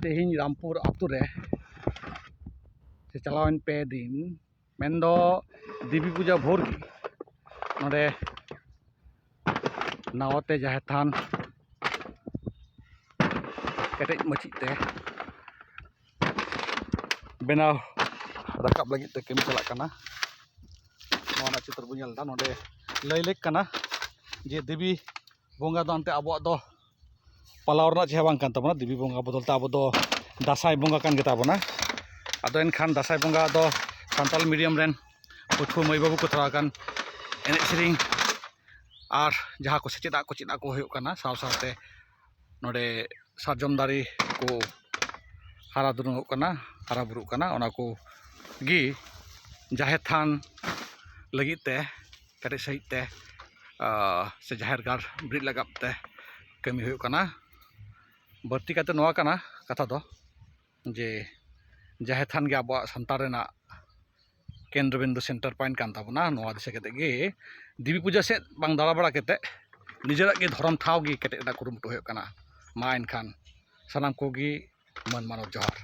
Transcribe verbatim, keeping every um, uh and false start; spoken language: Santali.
ᱛᱮᱦᱮᱧ ᱨᱟᱢᱯᱩᱨ ᱟᱛᱳ ᱨᱮ ᱥᱮ ᱪᱟᱞᱟᱣᱮᱱ ᱯᱮ ᱫᱤᱱ, ᱢᱮᱱᱫᱚ ᱫᱮᱵᱤ ᱯᱩᱡᱟᱹ ᱵᱷᱳᱨ ᱜᱮ, ᱱᱚᱰᱮ ᱱᱟᱣᱟᱛᱮ ᱡᱟᱦᱮᱨ ᱛᱷᱟᱱ ᱠᱮᱴᱮᱡ ᱢᱟᱹᱪᱤ ᱛᱮ ᱵᱮᱱᱟᱣ ᱨᱟᱠᱟᱵ ᱞᱟᱹᱜᱤᱫ ᱛᱮ ᱠᱟᱹᱢᱤ ᱪᱟᱞᱟᱜ ᱠᱟᱱᱟ᱾ ᱱᱚᱣᱟ ᱨᱮᱱᱟᱜ ᱪᱤᱛᱟᱹᱨ ᱵᱚᱱ ᱧᱮᱞ ᱮᱫᱟ᱾ ᱱᱚᱰᱮ ᱞᱟᱹᱭ ᱞᱮᱠ ᱠᱟᱱᱟ ᱡᱮ ᱫᱮᱵᱤ ᱵᱚᱸᱜᱟ ᱫᱚ ᱮᱱᱛᱮ ᱟᱵᱚᱣᱟᱜ ᱫᱚ ᱯᱟᱞᱟᱣ ᱨᱮᱱᱟᱜ ᱪᱮᱫ ᱦᱚᱸ ᱵᱟᱝ ᱠᱟᱱ ᱛᱟᱵᱚᱱᱟ᱾ ᱫᱮᱵᱤ ᱵᱚᱸᱜᱟ ᱵᱚᱫᱚᱞ ᱛᱮ ᱟᱵᱚ ᱫᱚ ᱫᱟᱸᱥᱟᱭ ᱵᱚᱸᱜᱟ ᱠᱟᱱ ᱜᱮᱛᱟ ᱵᱚᱱᱟ᱾ ᱟᱫᱚ ᱮᱱᱠᱷᱟᱱ ᱫᱟᱸᱥᱟᱭ ᱵᱚᱸᱜᱟ ᱫᱚ ᱥᱟᱱᱛᱟᱲ ᱢᱤᱰᱤᱭᱟᱢ ᱨᱮᱱ ᱯᱟᱹᱴᱷᱩᱣᱟᱹ ᱢᱟᱹᱭ ᱵᱟᱹᱵᱩ ᱠᱚ ᱛᱷᱚᱲᱟ ᱜᱟᱱ ᱮᱱᱮᱡ ᱥᱮᱨᱮᱧ ᱟᱨ ᱡᱟᱦᱟᱸ ᱠᱚ ᱥᱮᱪᱮᱫᱟᱜ ᱠᱚ ᱪᱮᱫ ᱟᱠᱚ ᱦᱩᱭᱩᱜ ᱠᱟᱱᱟ, ᱥᱟᱶ ᱥᱟᱶᱛᱮ ᱱᱚᱰᱮ ᱥᱟᱨᱡᱚᱢ ᱫᱟᱨᱮ ᱠᱚ ᱦᱟᱨᱟ ᱫᱩᱨᱩᱝᱚᱜ ᱠᱟᱱᱟ, ᱦᱟᱨᱟ ᱵᱩᱨᱩᱜ ᱠᱟᱱᱟ, ᱚᱱᱟ ᱠᱚ ᱜᱮ ᱡᱟᱦᱮᱨ ᱛᱷᱟᱱ ᱞᱟᱹᱜᱤᱫ ᱛᱮ ᱠᱮᱴᱮᱡ ᱥᱟᱺᱦᱤᱡ ᱛᱮ, ᱟᱨ ᱥᱮ ᱡᱟᱦᱮᱨ ᱜᱟᱲ ᱵᱮᱨᱮᱫ ᱞᱟᱹᱜᱤᱫ ᱛᱮ ᱠᱟᱹᱢᱤ ᱦᱩᱭᱩᱜ ᱠᱟᱱᱟ᱾ ᱵᱟᱹᱲᱛᱤ ᱠᱟᱛᱮ ᱱᱚᱣᱟ ᱠᱟᱱᱟ ᱠᱟᱛᱷᱟ ᱫᱚ ᱡᱮ ᱡᱟᱦᱮᱨ ᱛᱷᱟᱱ ᱜᱮ ᱟᱵᱚᱣᱟᱜ ᱥᱟᱱᱛᱟᱲ ᱨᱮᱱᱟᱜ ᱠᱮᱱᱫᱨᱚ ᱵᱤᱱᱫᱩ, center point ᱠᱟᱱ ᱛᱟᱵᱚᱱᱟ᱾ ᱱᱚᱣᱟ ᱫᱤᱥᱟᱹ ᱠᱟᱛᱮ ᱜᱮ ᱫᱮᱵᱤ ᱯᱩᱡᱟᱹ ᱥᱮᱫ ᱵᱟᱝ ᱫᱟᱬᱟ ᱵᱟᱲᱟ ᱠᱟᱛᱮ ᱱᱤᱡᱮᱨᱟᱜ ᱜᱮ ᱫᱷᱚᱨᱚᱢ ᱴᱷᱟᱶ ᱜᱮ ᱠᱮᱴᱮᱡ ᱨᱮᱱᱟᱜ ᱠᱩᱨᱩᱢᱩᱴᱩ ᱦᱩᱭᱩᱜ ᱠᱟᱱᱟ᱾ ᱢᱟ ᱮᱱᱠᱷᱟᱱ ᱥᱟᱱᱟᱢ ᱠᱚᱜᱮ ᱢᱟᱹᱱ ᱢᱟᱱᱚᱛ ᱡᱚᱦᱟᱨ᱾